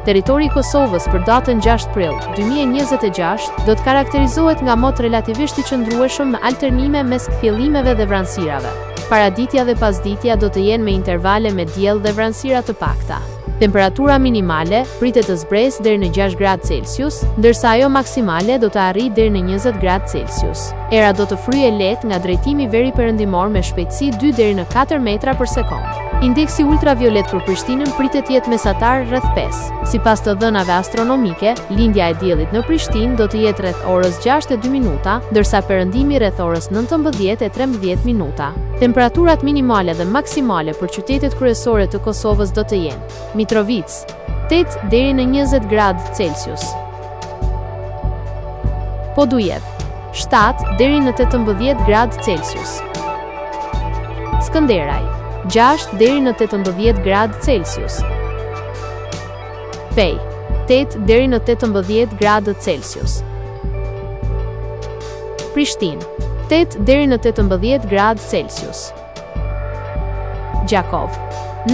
Territori i Kosovës për datën 6 prill 2026 do të karakterizohet nga mot relativisht i qëndrueshëm me alternime mes kthjellimeve dhe vranësirave. Paraditja dhe pasditja do të jenë me intervale me diell dhe vranësira të pakta. Temperatura minimale pritet të zbresë deri në 6 gradë Celsius, ndërsa ajo maksimale do të arrijë deri në 20 gradë Celsius. Era do të fryjë lehtë nga drejtimi veriperëndimor me shpejtësi 2 deri në 4 metra për sekondë. Indeksi ultraviolet për Prishtinën pritet të jetë mesatar rreth 5. Sipas të dhënave astronomike, lindja e diellit në Prishtinë do të jetë rreth orës 6 e 2 minuta, ndërsa perëndimi rreth orës 19 e 13 minuta. Temperaturat minimale dhe maksimale për qytetet kryesore të Kosovës do të jenë: Mitrovicë, 8 deri në 20 gradë Celsius. Podujevë, 7 deri në 18 gradë Celsius. Skënderaj, 6 deri në 18 gradë Celsius. Pejë, 8 deri në 18 gradë Celsius. Prishtinë, 8 deri në 18 gradë Celsius. Gjakovë,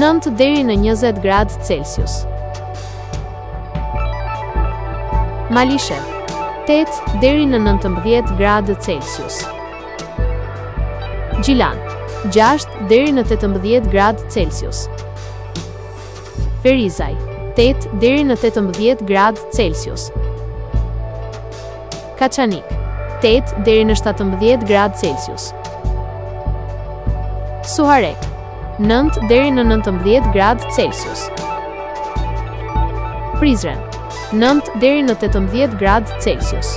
9 deri në 20 gradë Celsius. Malishevë, 8 deri në 19 gradë Celsius. Gjilan, 6 deri në 18 gradë Celsius. Ferizaj, 8 deri në 18 gradë Celsius. Kaçanik, 8 deri në 17 gradë Celsius. Suharekë, 9 deri në 19 gradë Celsius. Prizren, 9 deri në 18 gradë Celsius.